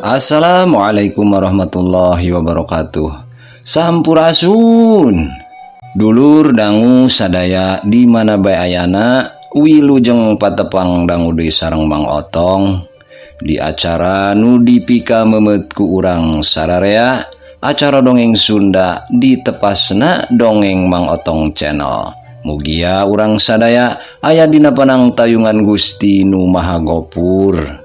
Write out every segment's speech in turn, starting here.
Assalamualaikum warahmatullahi wabarakatuh. Sampurasun. Dulur dangu sadaya di mana bae ayana, wilujeng patepang dangu deui sareng Mang Otong di acara nu dipikamemeut ku urang sararea, acara dongeng Sunda ditepasna Dongeng Mang Otong Channel. Mugia urang sadaya aya dina panangtayungan Gusti Nu Maha Gopur.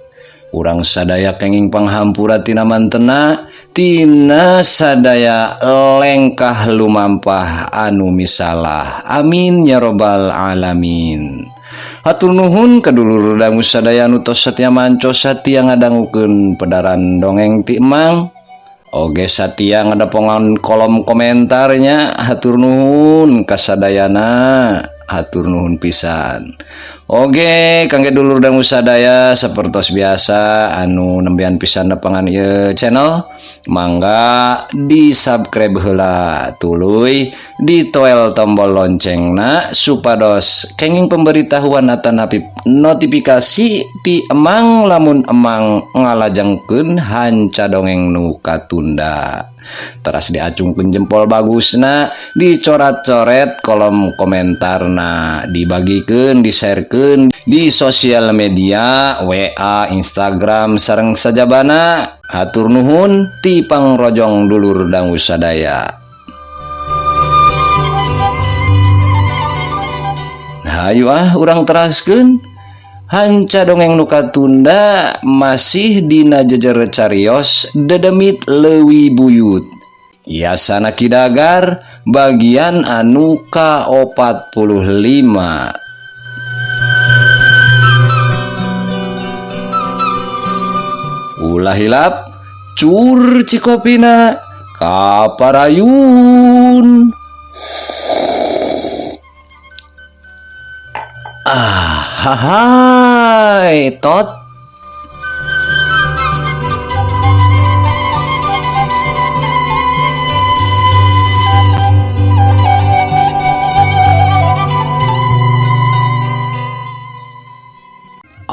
Urang sadaya kenging panghampura tina mantena tina sadaya lengkah lumampah anu misalah. Amin ya robbal alamin. Hatur nuhun ka dulur dangu sadaya nu tos satia manco satia ngadangukeun pedaran dongeng ti Emang. Oge satia ngadepongan kolom komentarnya. Hatur nuhun kasadayana, hatur nuhun pisan. Oge kangge dulur dangu sadaya sapertos biasa anu nembean pisan nepangan ieu channel, mangga di subscribe heula tuluy ditoel tombol loncengna supados kenging pemberitahuan atanapi notifikasi ti Emang lamun Emang ngalajengkeun hanca dongeng nu katunda. Teras diacungkeun jempol bagusna, dicoret-coret kolom komentarna, dibagikeun, di-sharekeun di sosial media, WA, Instagram sareng sajabana. Hatur nuhun ti pangrojong dulur dangu sadaya. Hayu ah urang teraskeun hanca dongeng nu katunda masih dina jejer carios dedemit leuwi buyut. Yasana Ki Dagar bagian anu ka-45. Ulah hilap cur cikopina kaparayun. Ah, hai tot.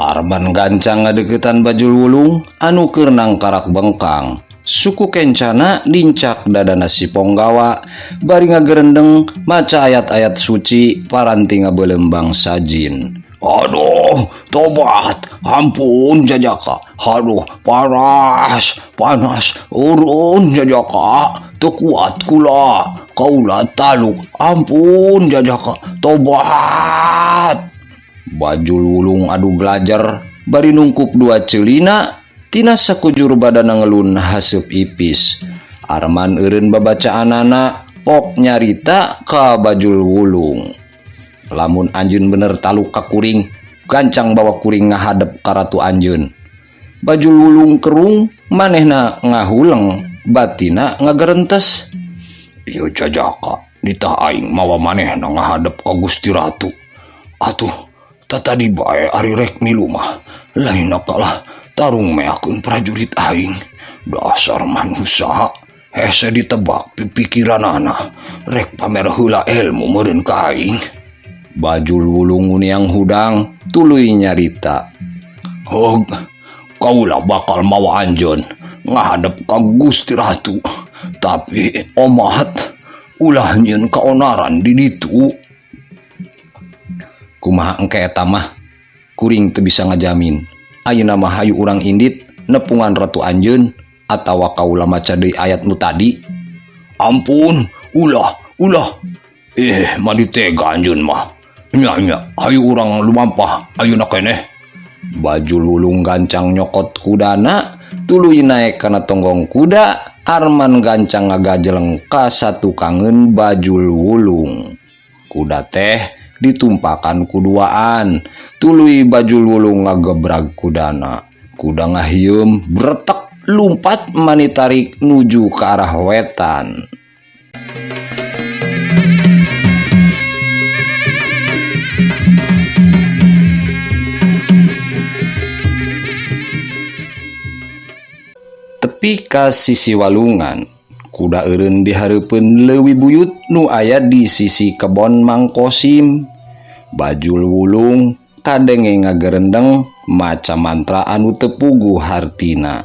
Arman gancang ngadeukeutan Bajul Wulung anu keur nangkarak bengkang. Suku kencana lincak dadana si Ponggawa bari ngagerendeng maca ayat-ayat suci paranti ngabelembang sajin. Aduh, tobat, ampun jajaka. Aduh, panas, panas, urun jajaka. Teu kuat kula, kaula taluk, ampun jajaka, tobat. Bajul Wulung adu gelajar bari nungkup dua celina tina sakujur badana ngelun haseup ipis. Arman eureun babacaanana pok nyarita ka Bajul Wulung. Lamun anjeun bener taluk ka kuring, gancang bawa kuring ngahadep ka ratu anjeun. Bajul Wulung kerung, manehna ngahuleng, batina ngagerentes. Ieu jajaka, ditah aing mawa manehna ngahadep ka Gusti Ratu. Atuh, tatadi bae ari rek milu mah, lain kalah tarung meakeun prajurit aing. Dasar manusa, hese ditebak pipikiranana, rek pamer heula ilmu meureun ka aing. Bajul Wulung nguniang hudang tuluy nyarita. Hog, kaula bakal mawa anjeun ngahadep ka Gusti Ratu. Tapi omat ulah nyieun kaonaran di ditu. Kumaha engke eta mah? Kuring teu bisa ngajamin. Ayeuna mah hayu urang indit nepungan ratu anjeun atawa kaula maca deui ayat nu tadi. Ampun, ulah, ulah. Mani tega anjeun mah. Nya, nya, hayu urang lumampah ayeuna keneh. Bajul Wulung gancang nyokot kudana, tuluy naek kana tonggong kuda. Arman gancang ngagajeleng ka satukangeun Bajul Wulung. Kuda teh ditumpakan kuduaan, tuluy Bajul Wulung ngagebrag kudana. Kuda ngahieum bretek lumpat manitarik nuju ka arah wetan. Tepi ka sisi walungan, kuda eureun dihareupeun leuwi buyut nu aya di sisi kebon Mang Kosim. Bajul Wulung kadenge ngagerendeng maca mantra anu teu puguh hartina.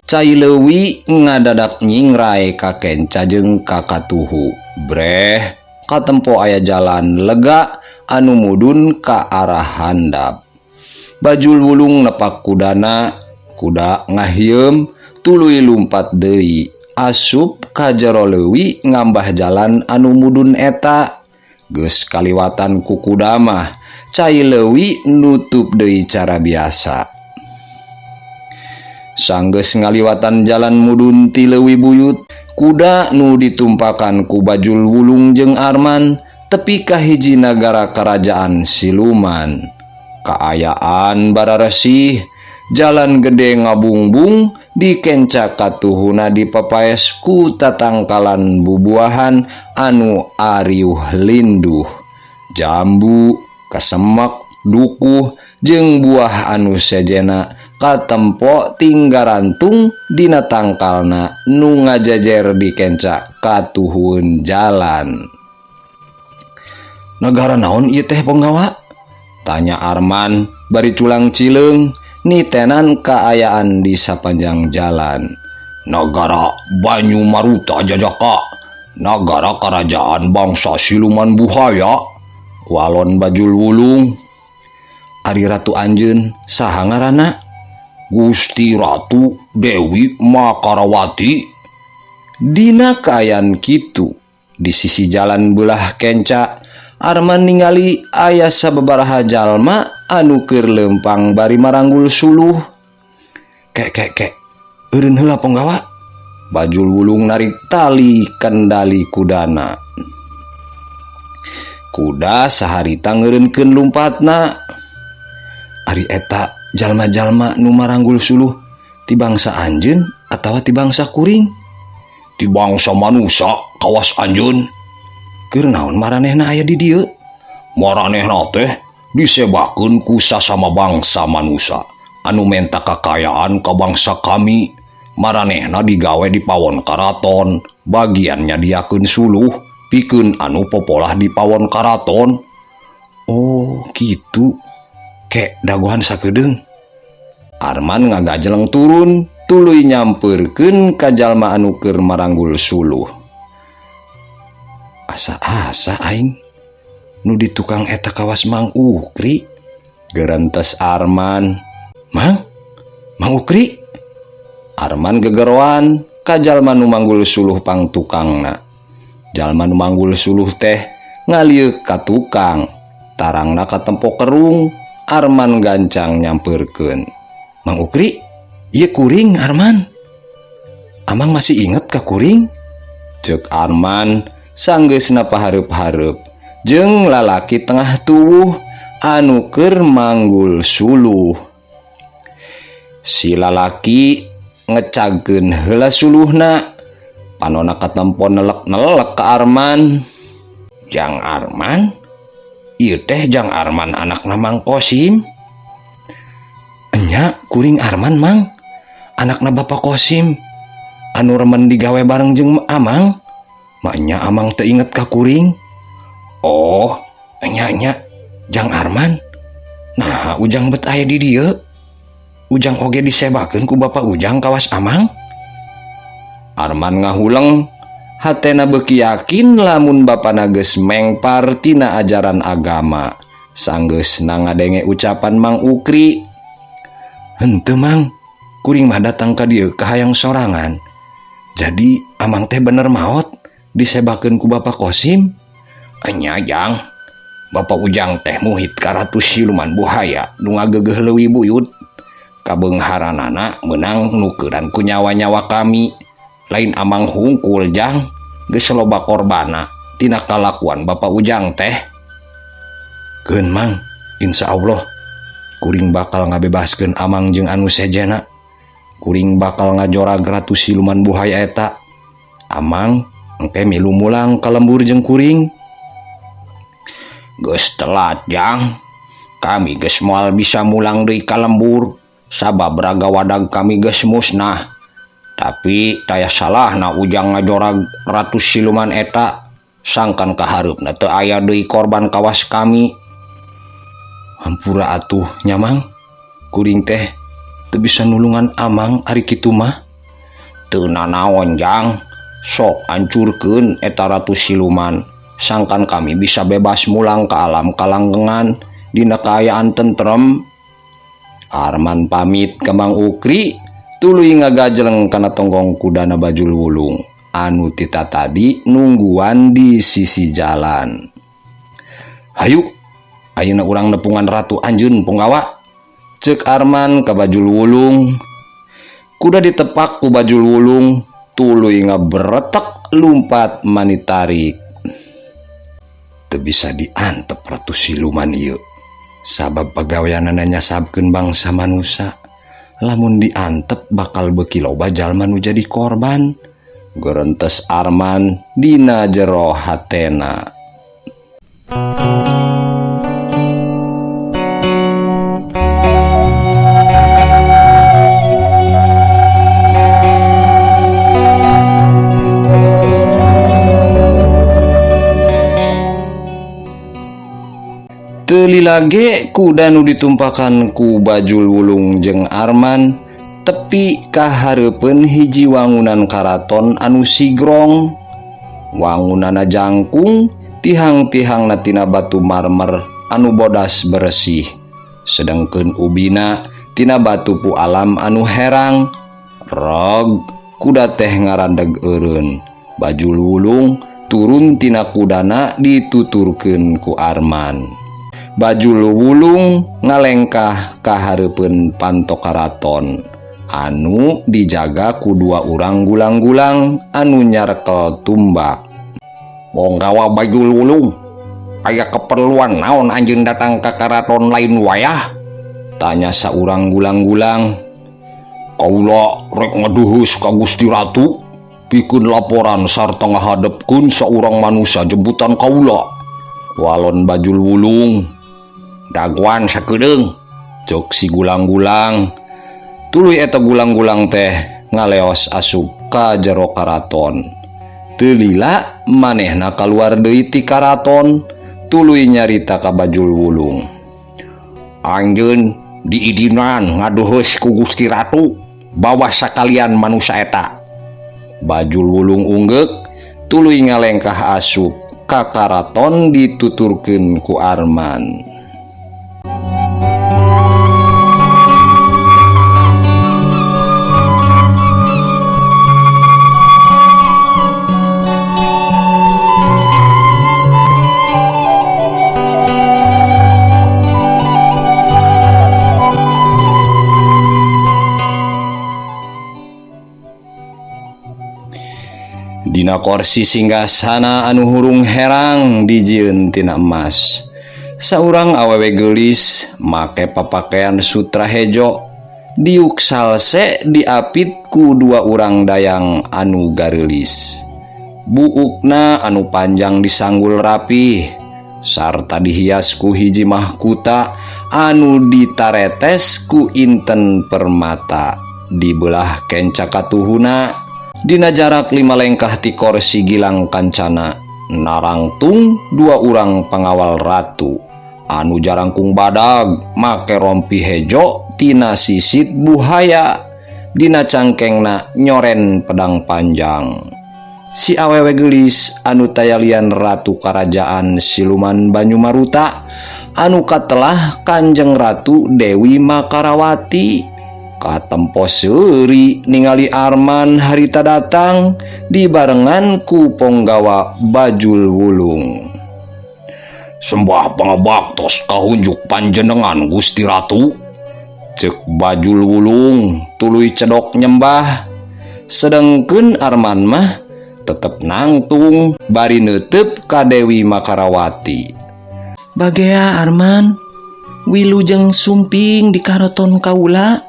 Cai leuwi ngadadak nyingrai ka kenca jeung ka katuhu. Breh, katempo aya jalan lega anu mudun ka arah handap. Bajul Wulung nepak kudana, kuda ngahieum tuluy lumpat deui asup ka jero leuwi ngambah jalan anu mudun eta. Geus kaliwatan ku kuda mah, cai leuwi nutup deui cara biasa. Sanggeus ngaliwatan jalan mudun ti leuwi buyut, kuda nu ditumpakan ku Bajul Wulung jeung Arman tepi ka hiji nagara karajaan siluman. Kaayaan bararesih, jalan gede ngabungbung dikenca katuhuna dipapaes ku tatangkalan bubuahan anu ariuh linduh. Jambu, kesemek, dukuh jeung buah anu sejena katempo tinggarantung dina tangkalna nu ngajejer dikenca katuhun jalan. Nagara naon ieu teh penggawa? Tanya Arman bari culang cileung nitenan kaayaan di sapanjang jalan. Nagara Banyu Maruta jajaka, nagara kerajaan bangsa siluman buhaya. Walon Bajul Wulung. Ari Ratu anjeun saha ngaranna? Gusti Ratu Dewi Makarawati. Dina kaayaan kitu di sisi jalan belah kenca, Arman ningali aya sababaraha jalma anu keur leumpang bari maranggul suluh. Kek kek kek, eureun heula ponggawa. Bajul Wulung narik tali kendali kudana. Kuda saharita ngeureunkeun lumpatna. Ari eta jalma-jalma nu maranggul suluh ti bangsa anjeun atawa ti bangsa kuring? Ti bangsa manusa kawas anjeun. Keur naon maranehna aya di dieu? Maranehna teh disebakeun ku sasama bangsa manusa anu menta kakayaan ka bangsa kami. Maranehna digawe di pawon karaton, bagian nyadiakeun suluh pikeun anu popolah di pawon karaton. Oh, kitu. Kek dagohan sakedeung. Arman ngagajeleng turun, tuluy nyampeurkeun ka jalma anu keur maranggul suluh. Asa-asa aing nu di tukang eta kawas Mang Ukri. Gerentes Arman. Mang? Mang Ukri? Arman gegeroan ka jalma nu manggul suluh pang tukangna. Jalma nu manggul suluh teh ngalieuk ka tukang, tarangna katempo kerung. Arman gancang nyampeurkeun. Mang Ukri, ieu kuring Arman. Amang masih inget ka kuring? Ceuk Arman sanggeusna pahareup-hareup jeung lalaki tengah tuwuh anu keur manggul suluh. Si lalaki ngecagkeun heula suluhna, panona katempo nelek-nelek ka Arman. Jang Arman? Ieu teh Jang Arman anakna Mang Kosim. Enya kuring Arman Mang, anakna Bapak Kosim anu remen digawe bareng jeung Amang. Maknya Amang teu inget ka kuring. Oh, enya nya Jang Arman. Nah, Ujang bet aya di dieu. Ujang oge disebakeun ku Bapak Ujang kawas Amang. Arman ngahuleng, hatena beuki yakin lamun bapana geus mengpar tina ajaran agama. Sanggeusna ngadenge ucapan Mang Ukri. Henteu Mang, kuring mah datang ka dieu kahayang sorangan. Jadi Amang teh bener maot disebakeun ku Bapak Kosim. Enya Jang, Bapak Ujang teh muhit ka ratu siluman buhaya nu ngageugeuh leuwi buyut. Kabeungharanana meunang nukeran ku nyawa-nyawa kami. Lain Amang hungkul Jang, geus loba korbana tina kalakuan Bapak Ujang teh. Keun Mang, insya Allah kuring bakal ngabebaskeun Amang jeung anu sejena. Kuring bakal ngajorag ratu siluman buhaya eta. Amang engke milu mulang ka lembur jeung kuring. Geus telat Jang, kami geus moal bisa mulang deui ka lembur sabab raga wadag kami geus musnah. Tapi taya salahna Ujang ngajorag ratu siluman eta, sangkan kahareupna teu aya deui korban kawas kami. Hampura atuh nya Mang, kuring teh teu bisa nulungan Amang ari kitu mah. Teu nanaon jang, sok hancurkeun eta ratu siluman. Sangkan kami bisa bebas mulang ke alam kalanggengan dina kaayaan tentrem. Arman pamit ka Mang Ukri tuluy ngagajeleng kana tonggong kudana Bajul Wulung anu tita tadi nungguan di sisi jalan. Hayu, ayeuna urang nepungan ratu anjeun punggawa. Ceuk Arman ka Bajul Wulung. Kuda ditepak ku Bajul Wulung tuluy ngabretek lumpat manitarik. Teu bisa diantep ratu siluman ieu. Sabab pagaweanana nyasabkeun bangsa manusa. Lamun diantep bakal beuki loba jalma nu jadi korban. Gorentes Arman dina jero hatena. Teu lila ge kuda nu ditumpakan ku Bajul Wulung jeung Arman tepi ka hareupeun hiji wangunan karaton anu sigrong. Wangunana jangkung, tihang-tihangna tina batu marmer anu bodas beresih. Sedengkeun ubina tina batu pu alam anu herang. Rog kuda teh ngarandeg eureun. Bajul Wulung turun tina kudana dituturkeun ku Arman. Bajul Wulung ngalengkah ka hareupeun panto karaton anu dijaga ku dua urang gulang-gulang anu nyarekel tumbak. Ponggawa Bajul Wulung, aya keperluan naon anjeun datang ka karaton lain wayah? Tanya saurang gulang-gulang. Kaula rek ngaduhus ka Gusti Ratu, pikeun laporan sarta ngahadepkeun saurang manusia jemputan kaula. Walon Bajul Wulung. Daguan sakedeung, cek si gulang-gulang. Tuluy eta gulang-gulang teh ngaleos asup ka jero karaton. Teu lila manehna kaluar deui ti karaton, tuluy nyarita ka Bajul Wulung. Anjeun diidinan ngaduheus ku Gusti Ratu, bawa sakalian manusa eta. Bajul Wulung unggeuk, tuluy ngalengkah asup ka karaton dituturkeun ku Arman. Dina korsi singgasana anu hurung herang dijieun tina emas. Saurang awewe geulis make papakaian sutra hejo, diuk salse diapit ku dua urang dayang anu gareulis. Buukna anu panjang disanggul rapih, sarta dihias ku hiji mahkuta anu ditaretes ku inten permata. Dibelah kenca katuhuna. Dina jarak 5 lengkah ti korsi gilang kancana, narangtung dua urang pengawal ratu anu jarangkung badag make rompi hejo tina sisit buhaya, dina cangkengna nyoren pedang panjang. Si awewe geulis anu tayalian ratu karajaan siluman Banyumaruta anu katelah Kanjeng Ratu Dewi Makarawati. Katempo seuri ningali Arman harita datang dibarengan ku ponggawa Bajul Wulung. Sembah pangabaktos kahunjuk panjenengan Gusti Ratu, cek Bajul Wulung tuluy cedok nyembah. Sedengkeun Arman mah tetep nangtung bari neuteup ka Dewi Makarawati. Bagea Arman, wilujeng sumping di karaton kaula,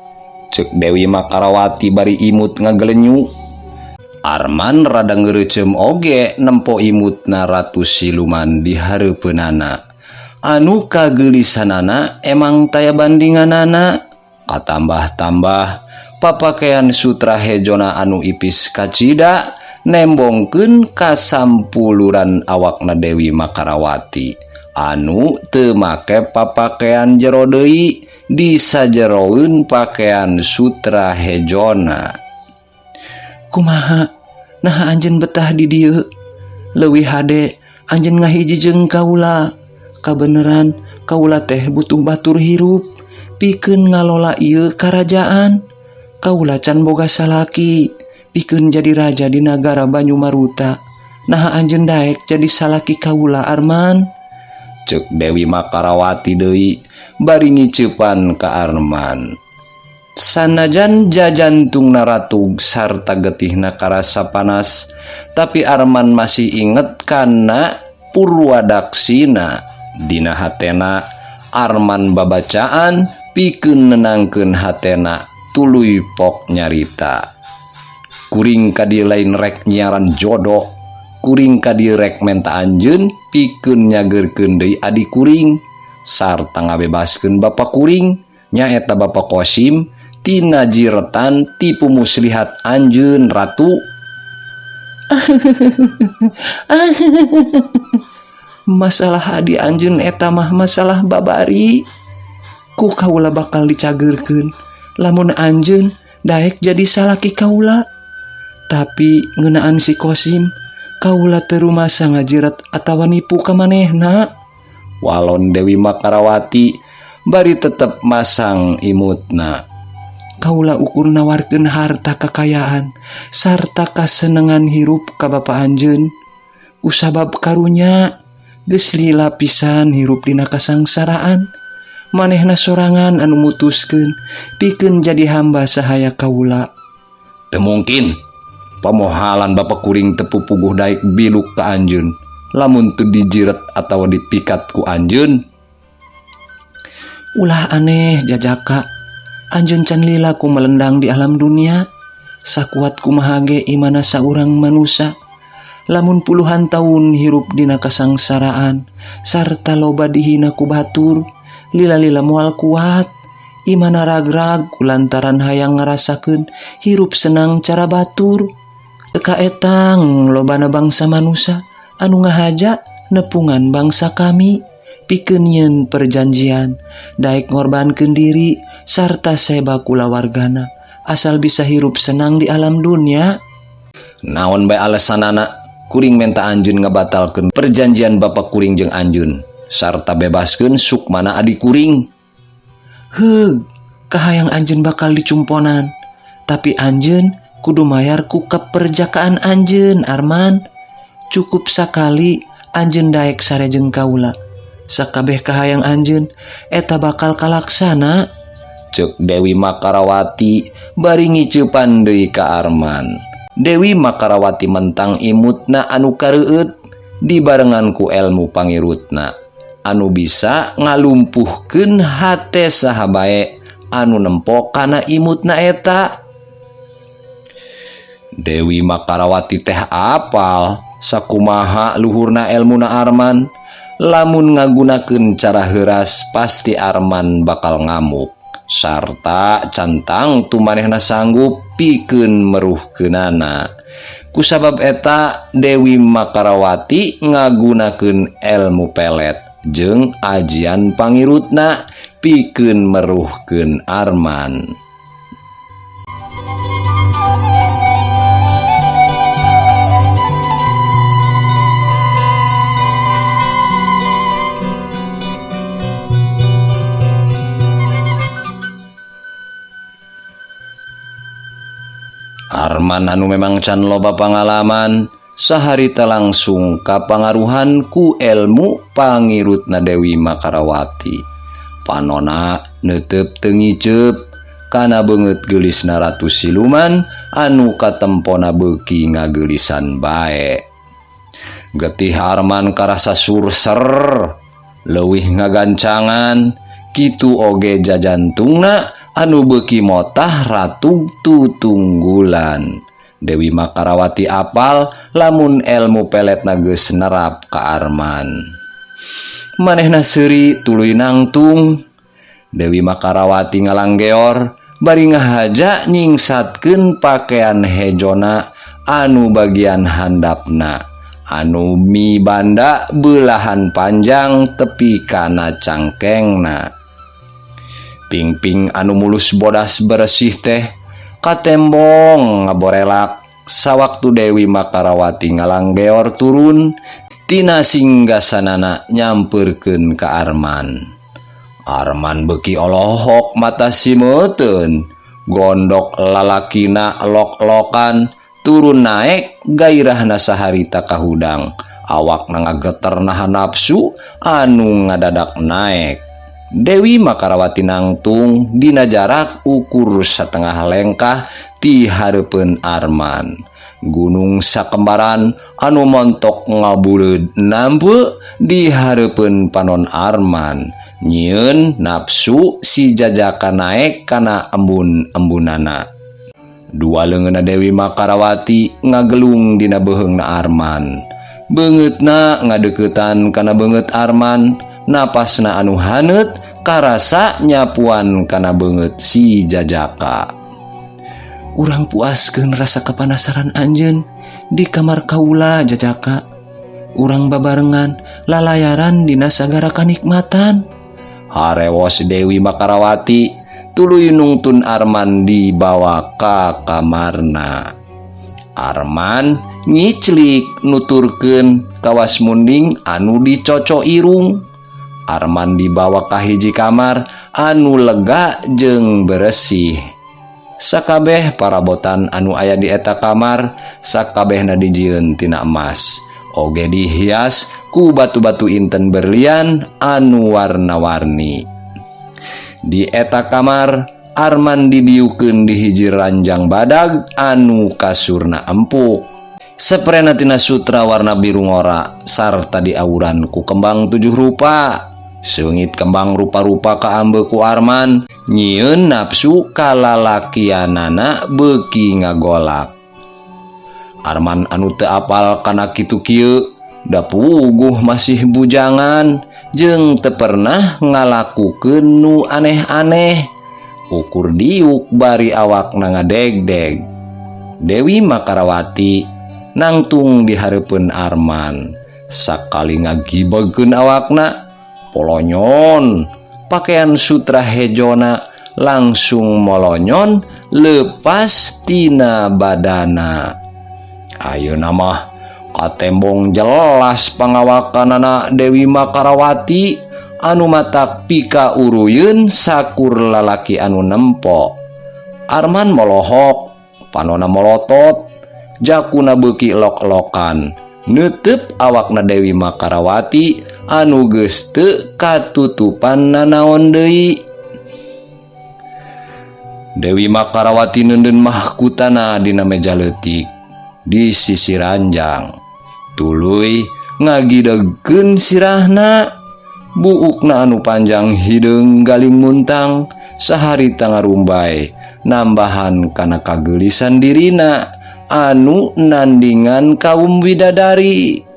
cek Dewi Makarawati bari imut ngagelenyu. Arman rada ngeureeceum oge nempo imutna ratu siluman di hareupeunana. Anu kageulisanana emang taya bandinganana. Katambah-tambah papakaian sutra hejona anu ipis kacida nembongkeun kasampuluran awakna Dewi Makarawati anu teu make papakaian jero deui disajeroeun pakaian sutra hejona. Kumaha naha anjeun betah di dieu? Leuwih hade anjeun ngahiji jeung kaula. Kabeneran kaula teh butuh batur hirup pikeun ngalola ieu karajaan. Kaula can boga salaki pikeun jadi raja di nagara Banyumaruta. Naha anjeun daek jadi salaki kaula Arman? Ceuk Dewi Makarawati deui bari ngiceupan ka Arman. Sanajan jajantungna ratug sarta getihna karasa panas, tapi Arman masih inget kana purwadaksina. Dina hatena Arman babacaan pikeun nenangkeun hatena tuluy pok nyarita. Kuring ka dieu lain rek nyiaran jodoh, kuring ka dieu rek menta anjeun pikeun nyageurkeun deui adi kuring sarta ngabebaskeun bapa kuring nyaeta Bapa Kosim tina jiretan tipu muslihat anjeun ratu. Masalah adi anjeun eta mah masalah babari. Ku kaula bakal dicageurkeun lamun anjeun daek jadi salaki kaula. Tapi ngeunaan si Kosim, kaula teu rumasa ngajiret atawa nipu ka manehna. Walon Dewi Makarawati bari tetep masang imutna. Kaula ukur nawarkeun harta kakayaan sarta kasenengan hirup ka bapa anjeun. Kusabab karunya geus lila pisan hirup dina kasangsaraan. Manehna sorangan anu mutuskeun pikeun jadi hamba sahaya kaula. Teu mungkin pamohalan bapa kuring teu pupuguh daek biluk ka anjeun lamun teu dijiret atawa dipikat ku anjeun. Ulah aneh jajaka, anjeun can lila ku melendang di alam dunia. Sakuat kumaha ge imana saurang manusa lamun puluhan taun hirup dina kasangsaraan sarta loba dihina ku batur, lila-lila moal kuat imana ragrag kulantaran hayang ngarasakeun hirup senang cara batur. Teu kaetang lobana bangsa manusa anu ngahaja nepungan bangsa kami pikeun nyieun perjanjian daek ngorbankeun diri sarta seba kulawargana asal bisa hirup senang di alam dunia. Naon bae alesanana kuring menta anjeun ngabatalkeun perjanjian bapa kuring jeung anjeun sarta bebaskeun sukmana adi kuring. Heug, kahayang anjeun bakal dicumponan, tapi anjeun kudu mayar ku keperjakaan anjeun Arman. Cukup sakali anjeun daek sarejeng kaula. Sakabeh kahayang anjeun eta bakal kalaksana. Ceuk Dewi Makarawati bari ngiceupan deui ka Arman. Dewi Makarawati mentang imutna anu kareueut dibarengan ku elmu pangirutna anu bisa ngalumpuhkeun hate saha bae anu nempo kana imutna eta. Dewi Makarawati teh apal sakumaha luhurna elmuna Arman. Lamun ngagunakeun cara heuras pasti Arman bakal ngamuk sarta cantang tu manehna sanggup pikeun meruhkeunana. Kusabab eta Dewi Makarawati ngagunakeun elmu pelet jeung ajian pangirutna pikeun meruhkeun Arman. Arman anu memang can loba pangalaman saharita langsung kapangaruhan ku elmu pangirutna Dewi Makarawati. Panona neuteup teu ngiceup kana beungeut geulisna Ratu Siluman anu katempona beuki ngageulisan bae. Getih Arman karasa surser leuwih ngagancangan kitu oge jajantungna anu beuki motah ratu tutunggulan. Dewi Makarawati apal lamun elmu peletna geus nerap ka Arman. Manehna seuri tuluy nangtung. Dewi Makarawati ngalanggeor bari ngahaja nyingsatkeun pakaian hejona anu bagian handapna anu mibanda belahan panjang tepi kana cangkengna. Pingping anu mulus bodas beresih teh katembong ngaborelak Sawaktu Dewi Makarawati ngalanggeor turun tina singgasanana nyamperkeun ka Arman. Arman beuki olohok mata simeuteun, gondok lalakina lok-lokan turun naek gairahna saharita kahudang, awakna ngageter nahan nafsu anu ngadadak naek. Dewi Makarawati nangtung dina jarak ukur satengah lengkah ti hareupeun Arman. Gunung sakembaran anu montok ngabuleud nampe di hareupeun panon Arman. Nyieun nafsu si jajaka naek kana embun-embunana. Dua leungeunna Dewi Makarawati ngagelung dina beuheungna Arman. Beungeutna ngadeuketan kana beungeut Arman. Napasna anu haneut karasa nyapuan kana beungeut si jajaka. Urang puaskeun rasa kapanasaran anjeun di kamar kaula jajaka. Urang babarengan lalayaran dina sagara kanikmatan. Harewos Dewi Makarawati tuluy nungtun Arman dibawa ka kamarna. Arman ngiclik nuturkeun kawas munding anu dicoco irung. Arman dibawa ka hiji kamar anu lega jeung beresih. Sakabeh parabotan anu aya di eta kamar sakabehna dijieun tina emas. Oge dihias ku batu-batu inten berlian anu warna-warni. Di eta kamar Arman didiukeun di hiji ranjang badag anu kasurna empuk. Seprena tina sutra warna biru ngora sarta diawuran ku kembang 7 rupa. Seungit kembang rupa-rupa kaambe ku Arman, nyieun nafsu kalalakianana beuki ngagolak. Arman anu teu apal kana kitu kieu, da puguh masih bujangan jeung teu pernah ngalakukeun nu aneh-aneh. Ukur diuk bari awakna ngadegdeg. Dewi Makarawati nangtung di hareupeun Arman. Sakali ngagibegkeun awakna, polonyon pakaian sutra hejona langsung molonyon lepas tina badana. Ayeuna mah katembong jelas pangawakanana Dewi Makarawati anu matak pika uruyeun sakur lalaki anu nempo. Arman molohok, panona molotot, jakuna beuki lok-lokan, neuteub awakna Dewi Makarawati anu geus teu katutupan nanaon deui. Dewi Makarawati neundeun mahkutana dina meja leutik di sisi ranjang. Tuluy ngagidegkeun sirahna, buukna anu panjang hideung galing muntang saharita ngarumbay nambahan kana kageulisan dirina anu nandingan kaum widadari.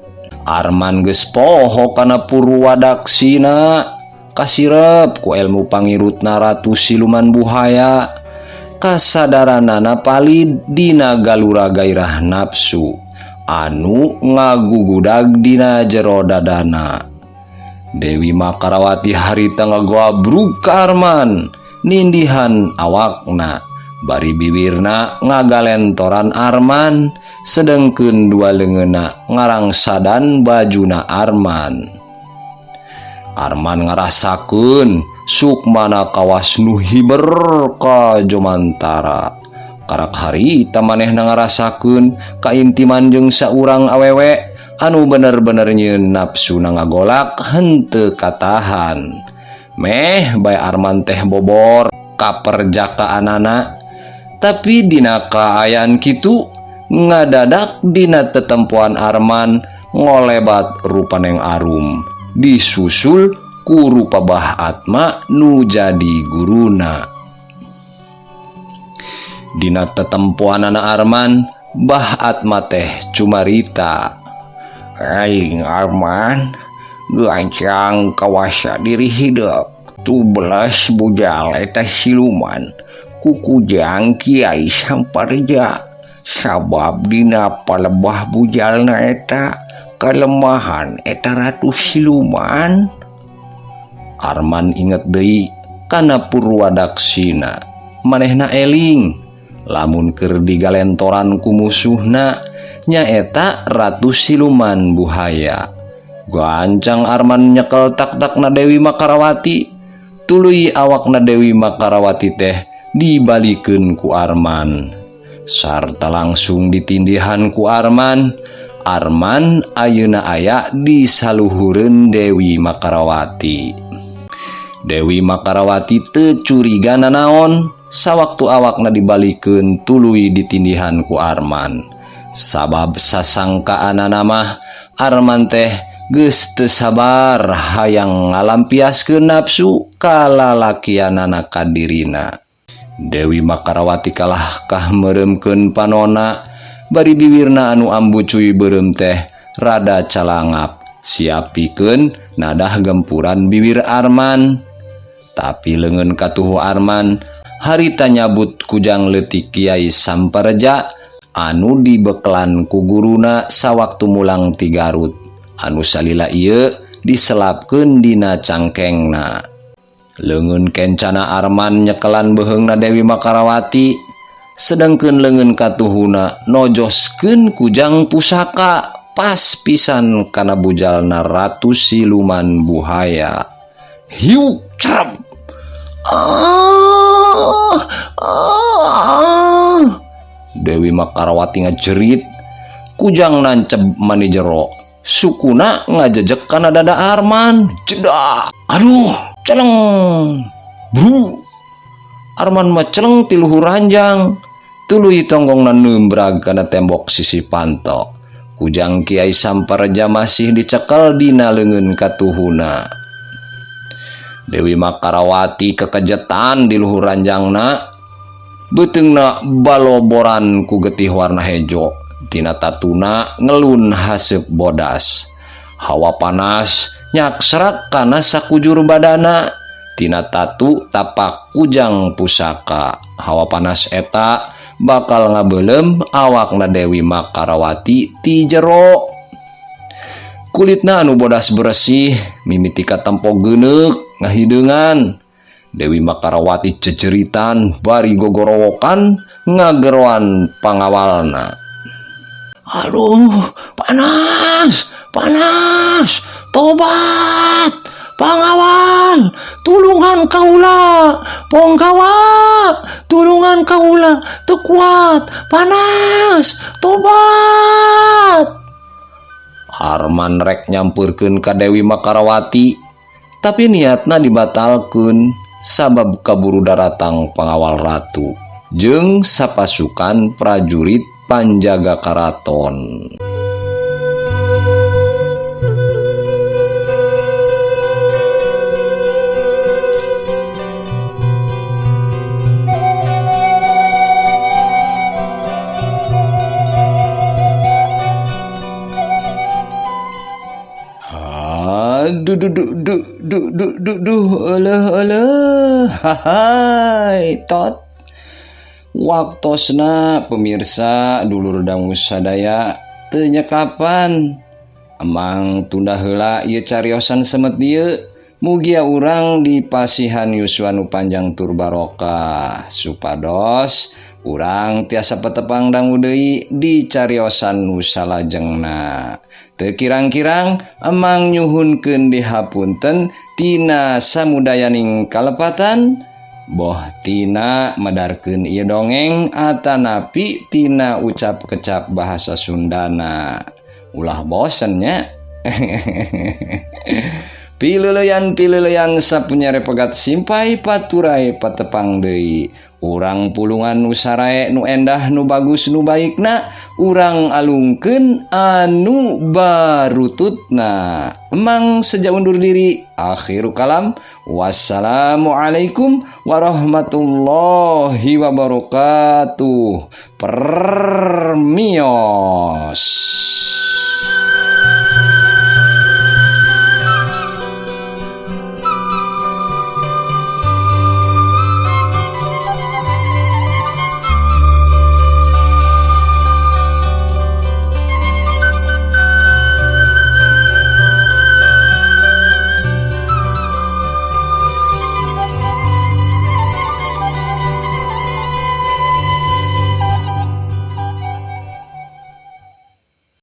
Arman geus poho kana purwadaksina, kasirep ku ilmu pangirutna Ratu Siluman Buhaya. Kasadaranana palid dina galura gairah nafsu anu ngagugudag dina jero dadana. Dewi Makarawati harita ngagoabrug ka Arman, nindihan awakna bari biwirna ngagalentoran Arman, sedengkeun dua leungeunna ngarangsadan bajuna Arman. Arman ngarasakeun sukmana kawas nu hiber ka jomantara. Karak harita manehna ngarasakeun kaintiman jeung saurang awewe anu bener-bener nyieun nafsuna ngagolak henteu katahan. Meh bae Arman teh bobor kaperjakaanana, tapi dina kaayaan kitu ngadadak dina tetempoan Arman ngolebat rupa Neng Arum disusul ku rupa Bah Atma nu jadi guruna. Dina tetempoanana Arman, Bah Atma teh cumarita, Aing Arman gancang kawasa diri hidup tubelas bujal eta siluman kukujang Kiai Samparja sabab dina palebah bujalna eta kalemahan eta Ratu Siluman. Arman inget deui kana purwadaksina, manehna eling Lamun keur digalentoran ku musuhna nyaeta Ratu Siluman Buhaya. Gancang Arman nyekel tak-takna Dewi Makarawati, tuluy awakna Dewi Makarawati teh dibalikeun ku Arman. Sarta langsung ditindihan ku Arman. Arman ayeuna aya di saluhureun Dewi Makarawati. Dewi Makarawati teu curiga nanaon sawaktu awakna dibalikeun tuluy ditindihan ku Arman. Sabab sasangkaanana mah Arman teh geus teu sabar hayang ngalampiaskeun nafsu ka lalakianana ka dirina. Dewi Makarawati kalah kah meureumkeun panona bari biwirna anu ambucuy beureum teh rada calangap siapikeun nadah gempuran biwir Arman. Tapi leungeun katuhu Arman harita nyabut kujang leutik Kiai Sampareja anu dibeklan ku guruna sawaktu mulang ti Garut anu salila ieu diselapkeun dina cangkengna. Leungeun kencana Arman nyekelan beuheungna Dewi Makarawati, sedengkeun leungeun katuhuna nojoskeun kujang pusaka pas pisan kana bujalna Ratu Siluman Buhaya. Hiuk cerep. Ah, ah. Dewi Makarawati ngajerit, kujang nancep mani jero, sukuna ngajejek kana dada Arman. Jedak. Aduh, celeng. Bru. Arman mah celeng ti luhur ranjang, tuluy tonggongna neumbrag kana tembok sisi panto. Kujang Kiai Sampareja masih dicekel dina leungeun katuhuna. Dewi Makarawati kekejetan di luhur ranjangna, beuteungna baloboran ku getih warna hejo, tina tatuna ngelun haseup bodas. Hawa panas nyaksrak kana sakujur badana, tina tatu tapak kujang pusaka. Hawa panas eta bakal ngabeuleum awakna Dewi Makarawati ti jero. Kulitna anu bodas beresih mimiti katempo geuneuk ngahideungan. Dewi Makarawati ceceritan bari gogorowokan ngageroan pangawalna. Aduh, panas, panas, tobat, pangawal, tulungan kaula, ponggawa, tulungan kaula, teu kuat, panas, tobat. Arman rek nyampeurkeun ka Dewi Makarawati, tapi niatna dibatalkeun sabab kaburu daratang pangawal ratu jeung sapasukan prajurit panjaga karaton. Aduh, duh, duh, duh, duh, duh, duh, duh, eleh, eleh, hai, tot. Waktosna pemirsa dulur dangu sadaya teu nyekapan. Emang tunda heula ieu cariosan semet dieu. Mugia urang dipasihan yuswa nu panjang tur barokah supados urang tiasa petepang dangu deui di cariosan nu salajengna. Teu kirang-kirang emang nyuhunkeun dihapunten tina samudayaning kalepatan, boh tina medarkeun ieu dongeng atanapi tina ucap kecap bahasa Sundana. Ulah bosen nya. Pileuleyan-pileuleyan sapunyare pegat simpai paturai patepang deui. Urang pulungan nu sarae nu endah nu bagus nu baikna, urang alungkeun anu barututna. Emang seja undur diri, akhiru kalam. Wassalamualaikum warahmatullahi wabarakatuh. Permios.